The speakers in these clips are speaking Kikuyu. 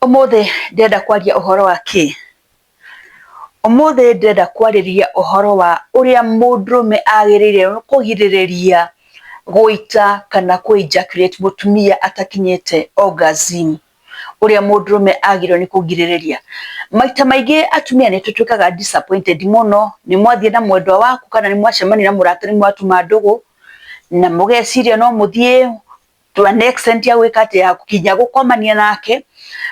Ũmũthĩ ndĩrenda kwaria ũhoro wa kĩ? Ũmũthĩ ndĩrenda kwarĩria ũhoro wa ũrĩa mũndũrũme agĩrĩire kũgirĩrĩria gũita kana kũ ejaculate mũtumia atakinyĩte orgasm, ũrĩa mũndũrũme agĩrĩirwo nĩ kũgirĩrĩria. Maita maingĩ atumia nĩ tũtuĩkaga disappointed mũno, nĩ mwathiĩ na mwendwa waku kana nĩ mwacemania na mũrata nĩ mwatuma ndũgũ, na mũgeciria no mũthiĩ to an extent ya gwĩka atĩ ya kinya gũkomania nake,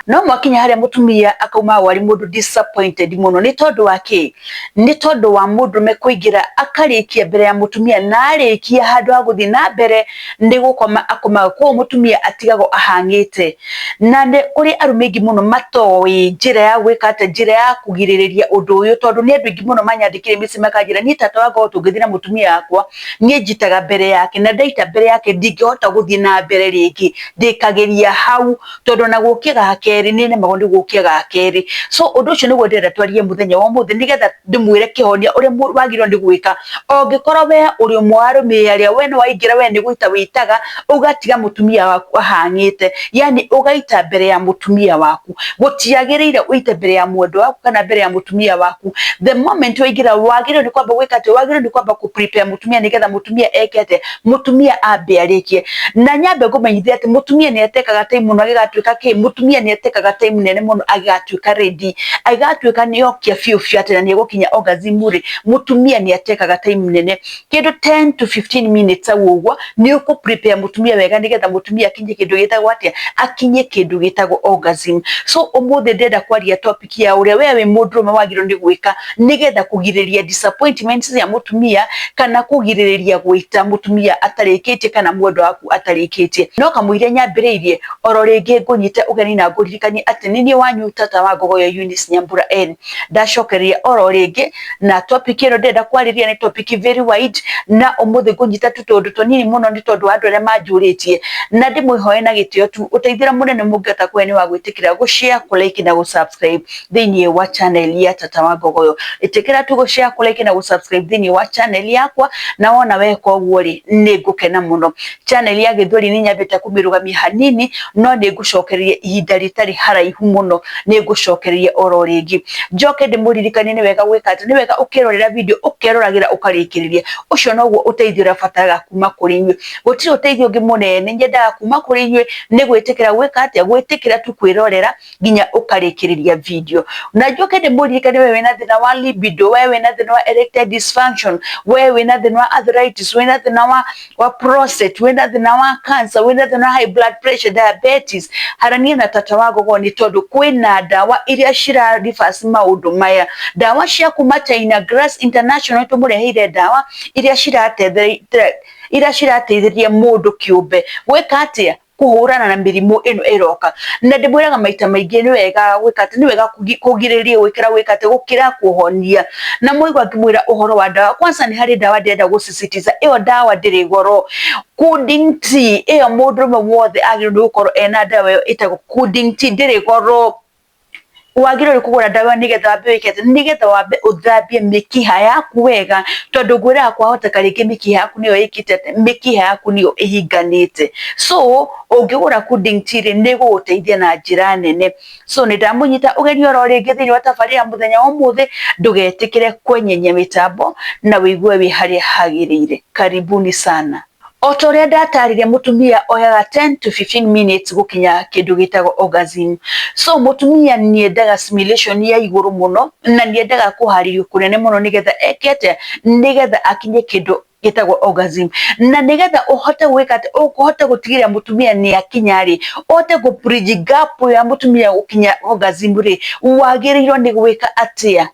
no mwakinya harĩa mũtumia akauma hau arĩ mũndũ disappointed mũno. Nĩ tondũ wa kĩ? Nĩ tondũ wa mũndũrũme kũingĩra akarĩkia mbere ya mũtumia, na arĩkia handũ ha gũthiĩ na mbere nĩ gũkoma akomaga, koguo mũtumia atigagwo ahang'ĩte. Na nĩ kũrĩ arũme aingĩ mũno matoĩ njĩra ya gwĩka atĩa, njĩra ya kũgirĩrĩria ũndũ ũyũ, tondũ nĩ andũ aingĩ mũno manyandĩkĩire mĩciĩ makanjĩra, niĩ tata wakwa tũngĩthiĩ na mũtumia wakwa, niĩ njitaga mbere yake na ndaita mbere yake ndingĩhota gũthiĩ na mbere rĩngĩ, ndĩkagĩria hau, tondũ ona gũkia ga kerĩ nĩ nemagwo nĩ gũkia ga kerĩ. So ũndũ ũcio nĩguo ndĩrenda twarie mũthenya wa ũmũthĩ, nĩgetha ndĩmwĩre kĩhonia ũrĩa wagĩrĩirwo nĩ gwĩka. Ũngĩkorwo we ũrĩ ũmwe wa arũme arĩa we nĩ waingĩra we nĩ gũita wĩitaga, ũgatiga mũtumia waku ahang'ĩte, yani ũgaita mbere ya mũtumia waku. Gũtiagĩrĩire ũite mbere ya mwendwa waku kana mbere ya mũtumia waku. The moment waingĩra wagĩrĩirwo nĩ kwamba gwĩka atĩa? Wagĩrĩirwo nĩ kwamba kũ prepare mũtumia nĩgetha mũtumia eke atĩa? Mũtumia ambe arĩkie. Na nyambe ngũmenyithie atĩ mũtumia nĩ atekaga time mũno agĩgatuĩka kĩ? Mũtumia nĩ atekaga time nene mũno agĩgatuĩka ready, agĩgatuĩka nĩ okia biũ biũ atĩ na nĩ egũkinya orgasm rĩ, mũtumia nĩ atekaga time nene. Kĩndũ 10 to 15 minutes hau ũguo, nĩ ũkũ prepare mũtumia wega nĩgetha mũtumia akinye kĩndũ gĩtagwo atĩa? Akinye kĩndũ gĩtagwo orgasm. So ũmũthĩ ndĩrenda kwaria topic ya ũrĩa we wĩ mũndũrũme wagĩrĩirwo nĩ gwĩka nĩgetha kũgirĩrĩria disappointment cia mũtumia kana kũgirĩrĩria gũita mũtumia atarĩkĩtie kana mwendwa waku atarĩkĩtie. No kamũira nyambĩrĩirie, oro rĩngĩ ngũnyite ũgeni na ngũririkanie atĩ nĩ niĩ wanyu tata wa Ngogoyo Eunice Nyambura N. Ndacokereria oro rĩngĩ na topic ĩno ndĩrenda kwarĩria nĩ topic very wide, na ũmũthĩ ngũnyita tũtũndũ tũnini mũno nĩ tondũ wa andũ arĩa manjũrĩtie, na ndĩmwĩhoe na gĩtĩo tu ũteithio ũrĩa mũnene mũngĩhota kũhe nĩ wa gwĩtĩkĩra gũ share, kũ like na gũ subscribe thĩinĩ wa channel ya Tata wa Ngogoyo. Ĩtĩkĩra tu gũ share, kũ like na gũ subscribe thĩinĩ wa channel yakwa, na wona weka ũguo rĩ, nĩ ngũkena mũno. Channel ya Gĩthweri nĩ nyambĩte kũmĩrũgamia hanini, no nĩ ngũcokereria ihinda rĩtarĩ haraihu mũno, nĩ ngũcokereria oro rĩngĩ. Njoke ndĩmũririkanie nĩ wega gwĩka atĩ, nĩ wega ũkĩrorera video ũkeroragĩra ũkarĩkĩrĩria. Ũcio noguo ũteithio ũrĩa bataraga kuma kũrĩ inyuĩ. Gũtirĩ ũteithio ũngĩ mũnene nyendaga kuma kũrĩ inyuĩ, nĩ gwĩtĩkĩra gwĩka atĩa? Gwĩtĩkĩra tu kwĩrorera nginya ũkarĩkĩrĩria video. Na njoke ndĩmũririkanie we wĩna thĩna wa libido, we wĩna thĩna wa erectile dysfunction, we wĩna thĩna wa arthritis, wĩna thĩna wa prostate, wĩna thĩna wa cancer, wĩna thĩna wa high blood pressure, diabetes, harania na Tata wa Ngogoyo nĩ tondũ kwĩna ndawa iria cira reverse maũndũ maya. Ndawa cia kuma China Grass International tũmũreheire ndawa iria cirateithĩrĩria mũndũ kĩũmbe gwĩka atĩa? Kũhũrana na mĩrimũ ĩno ĩroka. Na ndĩmwĩraga maita maingĩ nĩ wega gwĩka atĩ, nĩ wega kũgirĩrĩria gwĩkĩra gwĩka atĩ, gũkĩra kũhonia. Na mwaigua ngĩmwĩra ũhoro wa ndawa, kwanza nĩ harĩ ndawa ndĩrenda gũsisitiza, ĩyo ndawa ndĩrĩ goro. Kuding tea, ĩyo mũndũrũme wothe agĩrĩirwo nĩ gũkorwo ena ndawa ĩyo ĩtagwo Kuding tea, ndĩrĩ goro. Wagĩrĩirwo nĩ kũgũra ndawa nĩgetha wambe wĩke atĩ, nĩgetha wambe ũthambie mĩkiha yaku wega, tondũ ngwĩraga kwahoteka rĩngĩ mĩkiha yaku nĩyo ĩkĩte atĩ, mĩkiha yaku nĩyo ĩhinganĩte. So ũngĩgũra Kuding tea rĩ, nĩ ĩgũgũteithia na njĩra nene. So nĩ ndamũnyita ũgeni oro rĩngĩ thĩinĩ wa tabarĩra ya mũthenya wa ũmũthĩ, ndũgetĩkĩre kwenyenyia mĩtambo na wĩigue wĩ harĩa hagĩrĩire. Karibuni sana. O ta ũrĩa ndatarire, mũtumia oyaga 10 to 15 minutes gũkinya kĩndũ gĩtagwo orgasm. So mũtumia nĩ endaga stimulation ya igũrũ mũno, na nĩ endaga kũharĩrio kũnene mũno nĩgetha eke atĩa? Nĩgetha akinye kĩndũ gĩtagwo orgasm. Na nĩgetha ũhote gwĩka atĩ, ũhote gũtigĩrĩra mũtumia nĩ akinya rĩ, ũhote kũ bridge gap ya mũtumia gũkinya orgasm rĩ, wagĩrĩirwo nĩ gwĩka atĩa?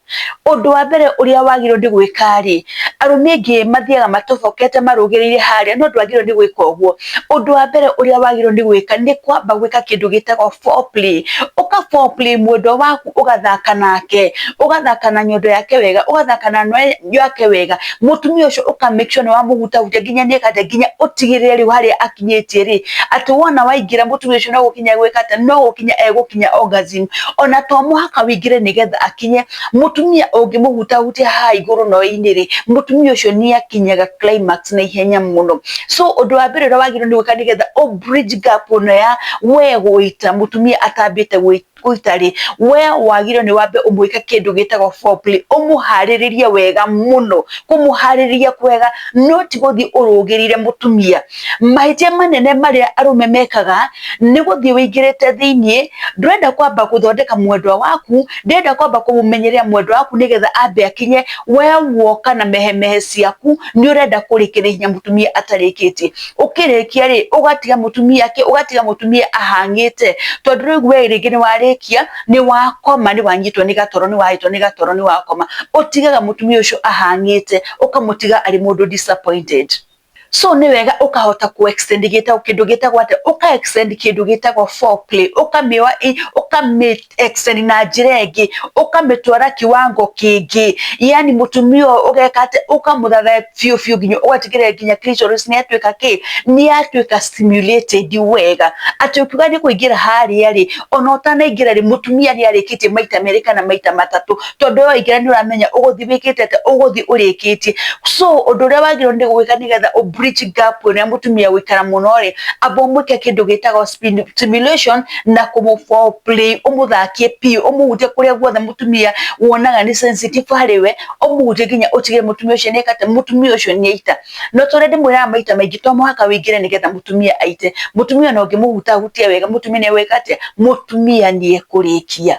Ũndũ wa mbere ũrĩa wagĩrĩirwo nĩ gwĩka rĩ, arũme aingĩ mathiaga matobokete marũgĩrĩire harĩa, no ndwagĩrĩirwo nĩ gwĩka ũguo. Ũndũ wa mbere ũrĩa wagĩrĩirwo nĩ gwĩka nĩ kwamba gwĩka kĩndũ gĩtagwo foreplay. Ũka foreplay mwendwa waku, ũgathaka nake, ũgathaka na nyondo yake wega, ũgathaka na nwe yake wega. Mũtumia ũcio ũka make sure nĩ wamũhutahutia nginya nĩ eka atĩa, nginya ũtigĩrĩre rĩu harĩa akinyĩtie rĩ, atĩ wona waingĩra mũtumia ũcio no gũkinya gwĩka atĩa, no gũkinya egũkinya orgasm. Ona to mũhaka wĩingĩre nĩgetha akinye. Mũtumia ũngĩmũhutahutia haha igũrũ no-inĩ rĩ, mũtumia ũcio nĩ akinyaga climax na ihenya mũno. So ũndũ wa mbere ũrĩa wagĩrĩirwo nĩ gwĩka nĩgetha ũ bridge gap ĩno ya we gũita mũtumia atambĩte. gũita rĩ, we wagĩrĩirwo nĩ wambe ũmwĩke kĩndũ gĩtagwo foreplay, ũmũharĩrĩrie wega mũno, kũmũharĩrĩria kwega no ti gũthiĩ ũrũgĩrĩire mũtumia. Mahĩtia manene marĩa arũme mekaga nĩ gũthiĩ wĩingĩrĩte thĩiniĩ, ndũrenda kwamba gũthondeka mwendwa waku, ndũrenda kwamba kũmũmenyeria mwendwa waku nĩgetha ambe akinye, we woka na mehemehe ciaku nĩ ũrenda kũrĩkĩrĩria hinya mũtumia atarĩkĩtie. Ũkĩrĩkia rĩ, ũgatiga mũtumia kĩ, ũgatiga mũtumia ahang'ĩte, tondũ rĩu we rĩngĩ nĩ warĩkia, nĩ wakoma, nĩ wanyitwo nĩ gatoro, nĩ wahĩtwo nĩ gatoro, nĩ wakoma. Ũtigaga mũtumia ũcio ahang'ĩte, ũkamũtiga arĩ mũndũ disappointed. So nĩ wega ũkahota kũ extend gĩtagwo kĩndũ gĩtagwo atĩa, ũka extend kĩndũ gĩtagwo foreplay, ũkamĩoa ũkamĩ extend na njĩra ĩngĩ, ũkamĩtwara kiwango kĩngĩ, yani mũtumia ũyũ ũgeka atĩa, ũkamũthatha biũ biũ nginya ũgatigĩrĩra nginya clitoris nĩ yatuĩka kĩ, nĩ yatuĩka stimulated wega, atĩ ũkiuga nĩ kũingĩra harĩa rĩ, ona ũtanaingĩra rĩ, mũtumia nĩ arĩkĩtie maita merĩ kana maita matatũ, tondũ we waingĩra nĩ ũramenya ũgũthiĩ wĩkĩte atĩa, ũgũthiĩ ũrĩkĩtie. So ũndũ ũrĩa wagĩrĩirwo nĩ gwĩka nĩgetha ũ bridge gap ĩno ya mũtumia gũikara mũno rĩ, amba ũmwĩke kĩndũ gĩtagwo stimulation na kũmũ foreplay, ũmũthakie biũ, ũmũhutie kũrĩa guothe mũtumia wonaga nĩ sensitive harĩ we, ũmũhutie nginya ũtigĩrĩre mũtumia ũcio nĩ eka atĩa, mũtumia ũcio nĩ aita. No ta ũrĩa ndĩmwĩraga maita maingĩ, to mũhaka wĩingĩre nĩgetha mũtumia aite, mũtumia ona ũngĩmũhutahutia wega mũtumia nĩ egwĩka atĩa, mũtumia nĩ ekũrĩkia.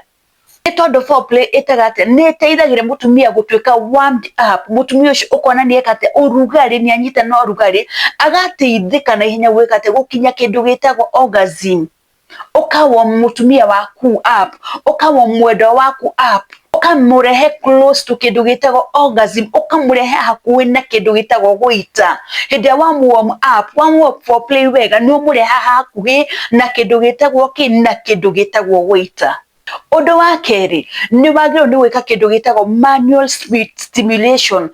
Nĩ tondũ foreplay ĩkaga atĩa, nĩ ĩteithagĩrĩria mũtumia gũtuĩka warmed up, mũtumia ũcio ũkona nĩ eka atĩa, ũrugarĩ nĩ anyita na ũrugarĩ, agateithĩka na ihenya gwĩka atĩa, gũkinya kĩndũ gĩtagwo orgasm. Ũka warm mũtumia waku up, ũka warm mwendwa waku up, ũkamũrehe close to kĩndũ gĩtagwo orgasm, ũkamũrehe hakuhĩ na kĩndũ gĩtagwo gũita. Hĩndĩ ĩrĩa wa warm up, wa foreplay wega, nĩ ũmũreha hakuhĩ na kĩndũ gĩtagwo kĩ, na kĩndũ gĩtagwo gũita. Ũndũ wa kerĩ, nĩ wagĩrĩirwo nĩ gwĩka kĩndũ gĩtagwo manual stimulation.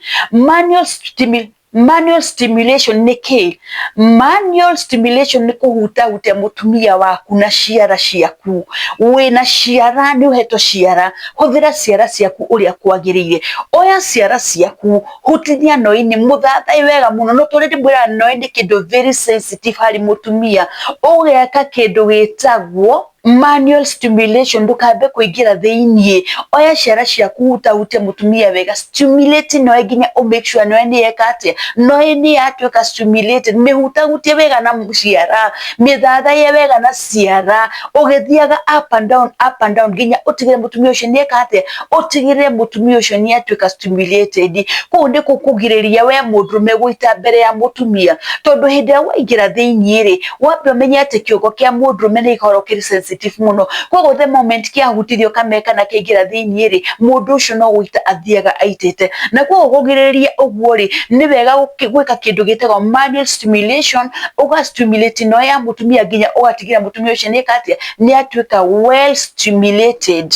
Manual stimulation nĩ kĩ? Manual stimulation nĩ kũhutahutia mũtumia waku na ciara ciaku. Wĩna ciara, nĩ ũhetwo ciara, hũthĩra ciara ciaku ũrĩa kwagĩrĩire. Oya ciara ciaku, hutithia no-inĩ, mũthathai wega mũno, no ta ũrĩa ndĩmwĩraga no nĩ kĩndũ very sensitive harĩ mũtumia. Ũgeka kĩndũ gĩtagwo manual stimulation, ndũkambe kũingĩra thĩiniĩ, oya ciara ciaku hutahutie mũtumia wega, stimulate no nginya ũ make sure no nĩ yeka atĩa, no nĩ yatuĩka stimulated, mĩhutahutie wega na ciara, mĩthathaie wega na ciara, ũgĩthiaga up and down, up and down nginya ũtigĩrĩre mũtumia ũcio nĩ eka atĩa, ũtigĩrĩre mũtumia ũcio nĩ atuĩka stimulated. Kũu nĩ kũkũgirĩrĩria we mũndũrũme gũita mbere ya mũtumia, tondũ hĩndĩ ĩrĩa waingĩra thĩiniĩ rĩ, wambe ũmenye atĩ kĩongo kĩa mũndũrũme nĩ gĩkoragwo kĩrĩ sensitive mũno, koguo the moment kĩahutirio kame kana kĩaingĩra thĩiniĩ rĩ, mũndũ ũcio no gũita athiaga aitĩte. Na koguo kũgirĩrĩria ũguo rĩ, nĩ wega gwĩka kĩndũ gĩtagwo manual stimulation, ũga stimulate no ya mũtumia nginya ũgatigĩrĩra mũtumia ũcio nĩ eka atĩa, nĩ atuĩka well stimulated.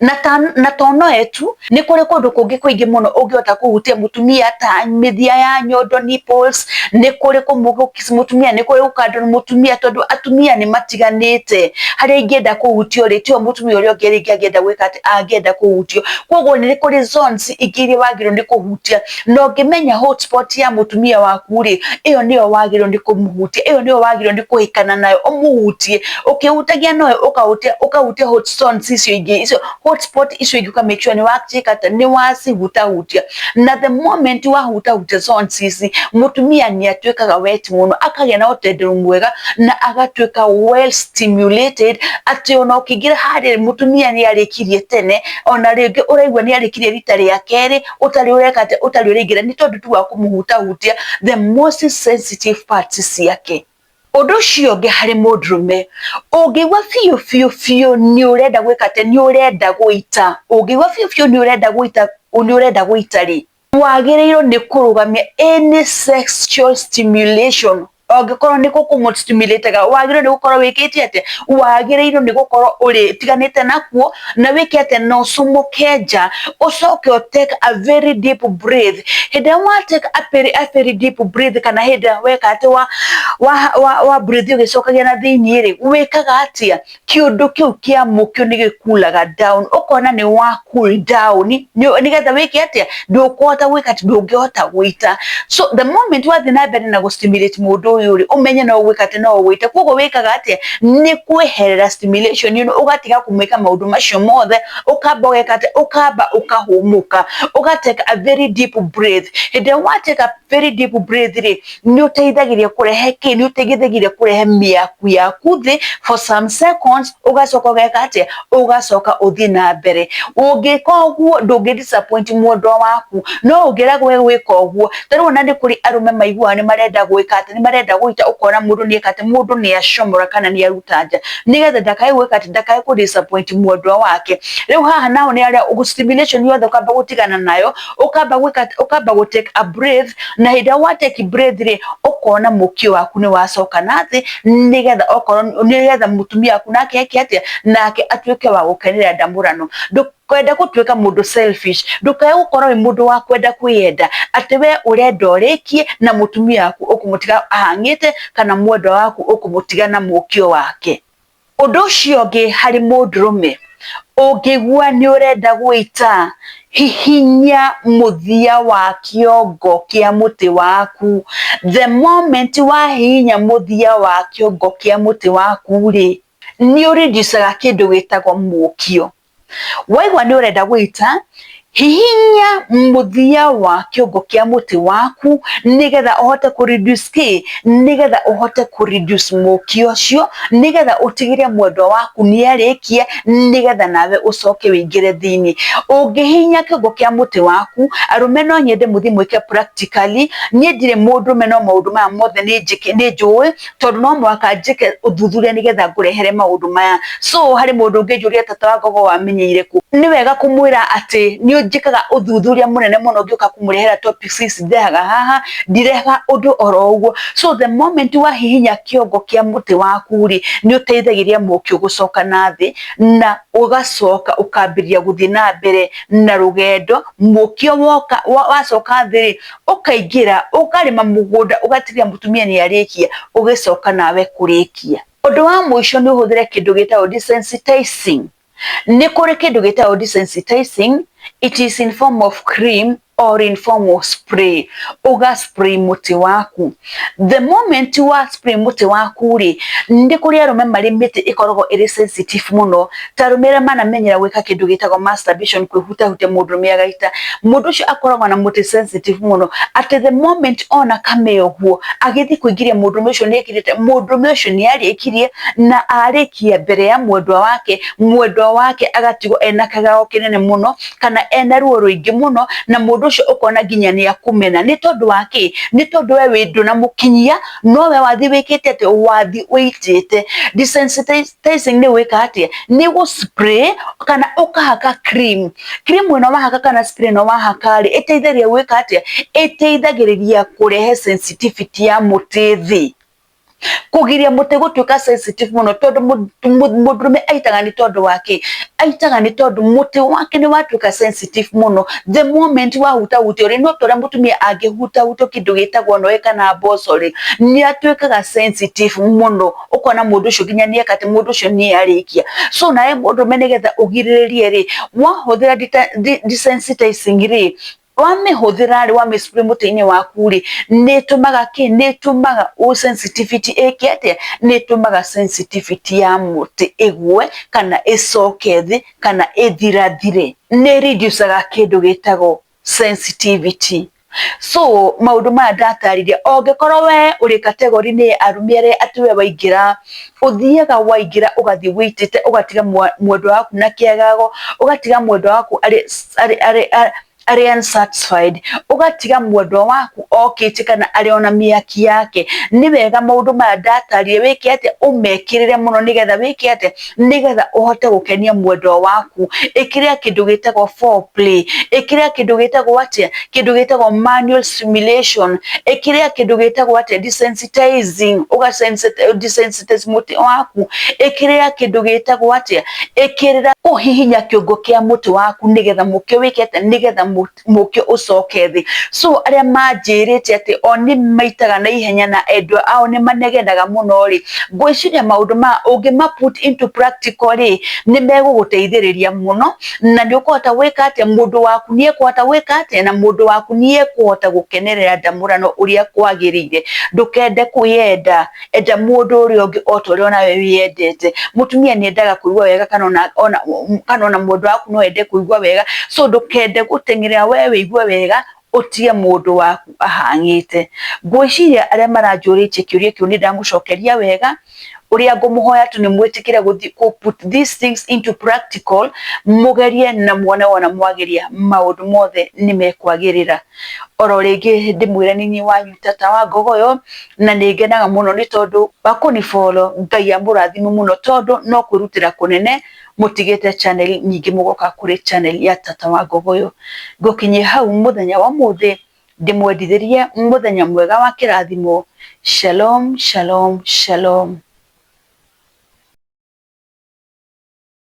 Na to noe tu, nĩ kũrĩ kũndũ kũngĩ kũingĩ mũno ũngĩhota kũhutia mũtumia ta mĩthia ya nyondo, nipples, nĩ kũrĩ kũmũ kiss mũtumia, nĩ kũrĩ gũkandũra mũtumia, tondũ atumia nĩ matiganĩte. Harĩa ingĩenda kũhutio rĩ, tiho mũtumia ũrĩa ũngĩ rĩngĩ angĩenda gwĩka atĩa, angĩenda kũhutio. Koguo nĩ kũrĩ zones ingĩ iria wagĩrĩirwo nĩ kũhutia, na ũngĩmenya hotspot ya mũtumia waku rĩ, ĩyo nĩyo wagĩrĩirwo nĩ kũmũhutia, ĩyo nĩyo wagĩrĩirwo nĩ kũhĩkana nayo, ũmũhutie, ũkĩhutagia noyo ũkahutia ũkahutia hot zones icio ingĩ, icio hotspot icio ingĩ, ũka make sure nĩ wacika atĩa, nĩ wacihutahutia. Na the moment wahutahutia zones ici, mũtumia nĩ atuĩkaga wet mũno, akagĩa na ũtenderu mwega na agatuĩka well stimulated, atĩ ona ũkĩingĩra harĩa mũtumia nĩ arĩkirie tene, ona rĩngĩ ũraigua nĩ arĩkirie rita rĩa kerĩ, ũtarĩ ũreka atĩa, ũtarĩ ũraingĩra, nĩ tondũ tu wa kũmũhutahutia the most sensitive parts ciake. Ũndũ ũcio ũngĩ harĩ mũndũrũme, ũngĩigua biũ biũ biũ nĩ ũrenda gwĩka atĩa, nĩ ũrenda gũita, ũngĩigua biũ biũ nĩ ũrenda gũita, nĩ ũrenda gũita rĩ, wagĩrĩirwo nĩ kũrũgamia any sexual stimulation. Angĩkorwo nĩ gũkũmũ stimulate wagĩrĩirwo nĩ gũkorwo wĩkĩte atĩa, wagĩrĩirwo nĩ gũkorwo ũrĩtiganĩte nakuo na wĩke atĩa, na ũcomoke nja, ũcoke ũ take a very deep breath. Hĩndĩ ĩrĩa wa take a very deep breath, kana hĩndĩ ĩrĩa weka atĩ wa breathe ũgĩcokagia na thĩiniĩ rĩ, wĩkaga atĩa, kĩũndũ kĩu kĩa mũkio nĩ gĩkulaga down, ũkona nĩ wa cool down, nĩgetha wĩke atĩa, ndũkũhota gwĩka atĩ, ndũngĩhota gũita. So the moment wathiĩ na mbere na gũ stimulate mũndũ ũyũ ũyũ rĩ, ũmenye no ũgwĩka atĩ no ũgwĩte. Koguo wĩkaga atĩa? Nĩ kweherera stimulation ĩno, ũgatiga kũmwĩka maũndũ macio mothe, ũkamba ũgeka atĩa? Ũkamba ũkahũmũka, ũga take a very deep breath. Hĩndĩ ĩrĩa wa take a very deep breath rĩ, nĩ ũteithagĩrĩria kũrehe kĩ? Nĩ ũteithagĩrĩria kũrehe mĩaku yaku thĩ for some seconds, ũgacoka ũgeka atĩa? Ũgacoka ũthiĩ na mbere. Ũngĩka ũguo ndũngĩ disappoint mwendwa waku, no ũngĩrega gwĩka ũguo, ta rĩu ona nĩ kũrĩ arũme maiguaga nĩ marenda gwĩka atĩ, nĩ marenda gũita, ũkona mũndũ nĩ eka atĩ, mũndũ nĩ acomora kana nĩ aruta nja, nĩgetha ndakae gwĩka atĩ, ndakae kũ disappoint mwendwa wake. Rĩu haha naho nĩ harĩa stimulation yothe ũkamba gũtigana nayo, ũkamba gwĩka atĩ, ũkamba gũ take a breath, na hĩndĩ ĩrĩa wa take breath rĩ, ũkona mũkio waku nĩ wacoka na thĩ, nĩgetha okorwo nĩgetha mũtumia waku nake eke atĩa, nake atuĩke wa gũkenerera ndamũrano. Ndũkenda gũtuĩka mũndũ selfish, ndũkae gũkorwo wĩ mũndũ wa kwenda kwĩyenda, atĩ we ũrenda ũrĩkie na mũtumia waku ũkũmũtiga ahang'ĩte, kana mwendwa waku ũkũmũtiga na mũkio wake. Ũndũ ũcio ũngĩ harĩ mũndũrũme, ũngĩigua nĩ ũrenda gũita, hihinya mũthia wa kĩongo kĩa mũtĩ waku. The moment wahihinya mũthia wa kĩongo kĩa mũtĩ waku rĩ, nĩ ũ reduce aga kĩndũ gĩtagwo mũkio. Waigua nĩ ũrenda gũita, hihinya mũthia wa kĩongo kĩa mũtĩ waku nĩgetha ũhote kũ reduce kĩ? Nĩgetha ũhote kũ reduce mũkio ũcio, nĩgetha ũtigĩrĩre mwendwa waku nĩ arĩkia, nĩgetha nawe ũcoke wĩingĩre thĩiniĩ. Ũngĩhihinya kĩongo kĩa mũtĩ waku, arũme no nyende mũthiĩ mwĩke practically, niĩ ndirĩ mũndũrũme no maũndũ maya mothe nĩ njũĩ, tondũ no mũhaka njĩke ũthuthuria nĩgetha ngũrehere maũndũ maya. So harĩ mũndũ ũngĩnjũria tata wa Ngogo wamenyeire kũ? Nĩ wega kũmwĩra atĩ nĩ njĩkaga ũthuthuria mũnene mũno ngĩũka kũmũrehera topics ici ndehaga haha, ndirehaga ũndũ oro ũguo. So the moment wahihinya kĩongo kĩa mũtĩ waku rĩ, nĩ ũteithagĩrĩria mũkio gũcoka na thĩ, na ũgacoka ũkambĩrĩria gũthiĩ na mbere na rũgendo. Mũkio woka wacoka thĩ rĩ, ũkaingĩra ũkarĩma mũgũnda, ũgatigĩrĩra mũtumia nĩ arĩkia, ũgĩcoka nawe kũrĩkia. Ũndũ wa mũico nĩ ũhũthĩre kĩndũ gĩtagwo desensitizing. Nĩ kũrĩ kĩndũ gĩtagwo desensitizing, it is in form of cream or in form of spray. Ũga spray mũtĩ waku. The moment wa spray mũtĩ waku rĩ, nĩ kũrĩ arũme marĩ mĩtĩ ĩkoragwo ĩrĩ sensitive mũno, ta arũme arĩa manamenyera gwĩka kĩndũ gĩtagwo masturbation, kwĩhutahutia mũndũrũme agaita. Mũndũ ũcio akoragwo na mũtĩ sensitive mũno, atĩ the moment ona kamĩa ũguo, agĩthiĩ kũingĩria mũndũrũme ũcio nĩ ekĩrĩte, mũndũrũme ũcio nĩ arĩkirie, na arĩkia mbere ya mwendwa wake, mwendwa wake agatigwo ena kĩgao kĩnene mũno, kana ena ruo rũingĩ mũno, na mũndũ ũcio ũkona nginya nĩ akũmena. Nĩ tondũ wa kĩ? Nĩ tondũ we wĩ ndũnamũkinyia, no we wathiĩ wĩkĩte atĩa? Wathiĩ ũitĩte. Desensitizing nĩ gwĩka atĩa? Nĩ gũ spray kana ũkahaka cream. Cream ĩno wahaka kana spray ĩno wahaka rĩ, ĩteithagia gwĩka atĩa? Ĩteithagĩrĩria kũrehe sensitivity ya mũtĩ thĩ, kũgiria mũtĩ gũtuĩka sensitive mũno, tondũ mũndũrũme aitaga nĩ tondũ wa kĩ? Aitaga nĩ tondũ mũtĩ wake nĩ watuĩka sensitive mũno. The moment wahutahutio rĩ, no ta ũrĩa mũtumia angĩhutahutio kĩndũ gĩtagwo noe kana mboco rĩ, nĩ atuĩkaga sensitive mũno, ũkona mũndũ ũcio nginya nĩ eka atĩ, mũndũ ũcio nĩ arĩkia. So nawe mũndũrũme nĩgetha ũgirĩrĩrie rĩ, wahũthĩra desensitizing rĩ, wamĩhũthĩra rĩ, wamĩ spray mũtĩ-inĩ waku rĩ, nĩ ĩtũmaga kĩ? Nĩ ĩtũmaga sensitivity ĩke atĩa? Nĩ ĩtũmaga sensitivity ya mũtĩ ĩgwe kana ĩcoke thĩ kana ĩthirathire. Nĩ reduce kĩndũ gĩtagwo sensitivity. So maũndũ maya ndatarĩria, ũngĩkorwo we ũrĩ category-inĩ ya arũme arĩa atĩ we waingĩra, ũthiaga waingĩra ũgathiĩ wĩitĩte, ũgatiga mwendwa waku na kĩagago, ũgatiga mwendwa waku arĩ unsatisfied, ũgatiga mwendwa waku okĩte kana arĩ ona mĩaki yake, nĩ wega maũndũ maya ndatarire wĩke atĩa? Ũmekĩrĩre mũno, nĩgetha wĩke atĩa? Nĩgetha ũhote gũkenia mwendwa waku. Ĩkĩrĩra kĩndũ gĩtagwo foreplay, ĩkĩrĩra kĩndũ gĩtagwo atĩa? Kĩndũ gĩtagwo manual stimulation, ĩkĩrĩra kĩndũ gĩtagwo atĩa? Desensitizing, ũga desensitize mũtĩ waku, ĩkĩrĩra kĩndũ gĩtagwo atĩa? Ĩkĩrĩra kũhihinya kĩongo kĩa mũtĩ waku, nĩgetha mũkĩo wĩke atĩa? Nĩgetha mũkio ũcoke thĩ. So arĩa manjĩrĩte atĩ o nĩ maitaga na ihenya na endwa ao nĩ manegenaga mũno rĩ, ngwĩciria maũndũ maya ũngĩma put into practical rĩ, nĩ megũgũteithĩrĩria mũno na nĩ ũkũhota gwĩka atĩa, mũndũ waku nĩ ekũhota gwĩka atĩa, na mũndũ waku nĩ ekũhota gũkenerera ndamũrano ũrĩa kwagĩrĩire. Ndũkende kwĩyenda, enda mũndũ ũrĩa ũngĩ o ta ũrĩa onawe wĩyendete. Mũtumia nĩ endaga kũigua wega kana ona ona kana ona mũndũ waku no ende kũigua wega, so ndũkende gũteng'erera we wĩigue wega ũtige mũndũ waku ahang'ĩte. Ngwĩciria arĩa maranjũrĩtie kĩũria kĩu nĩ ndamũcokeria wega, ũrĩa ngũmũhoya tu nĩ mwĩtĩkĩre gũthiĩ kũ put these things into practical, mũgerie na muone wona mwageria maũndũ mothe nĩ mekwagĩrĩra. Oro rĩngĩ ndĩmwĩre nĩ niĩ wanyu Tata wa Ngogoyo, na nĩ ngenaga mũno nĩ tondũ wa kũni follow, Ngai amũrathime mũno tondũ no kwĩrutĩra kũnene mũtigĩte channel nyingĩ mũgoka kũrĩ channel ya Tata wa Ngogoyo. Ngũkinyia hau mũthenya wa ũmũthĩ, ndĩmwendithĩrie mũthenya mwega wa kĩrathimo. Shalom, shalom, shalom.